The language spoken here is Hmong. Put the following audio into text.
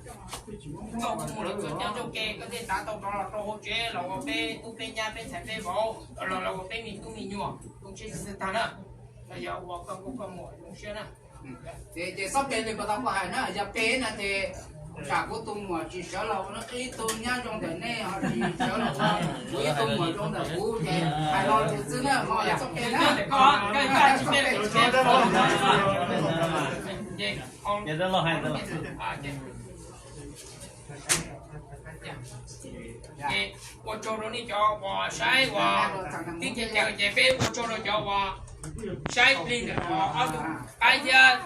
Txoj kuv mus lawv txoj cai ntxuaj ke, koj thiaj xav tau rov los rau hauv tsev los ua peb tub peb nyab peb ntxhais peb vauv los los ua peb me tub me nyuam zoo siab xwb tag na. Los yog ua koj nkauj koj muam zoo siab na. Ces, ces xob pe li puag ta kuv hais na, yog pe na ces tsam kuv tus muam tsis sawv los ua ib tug nyab zoo ntawm nej, ho tsis sawv los ua kuv ib tug muam zoo ntawm kuv, ces hais los tus xwb na, ho yog xob pe na. Ces ua tsaug rau nej cov uas saib uas tib ce caws, ces peb ua tsaug rau cov uas saib plig ntawm ob tug qaib thiab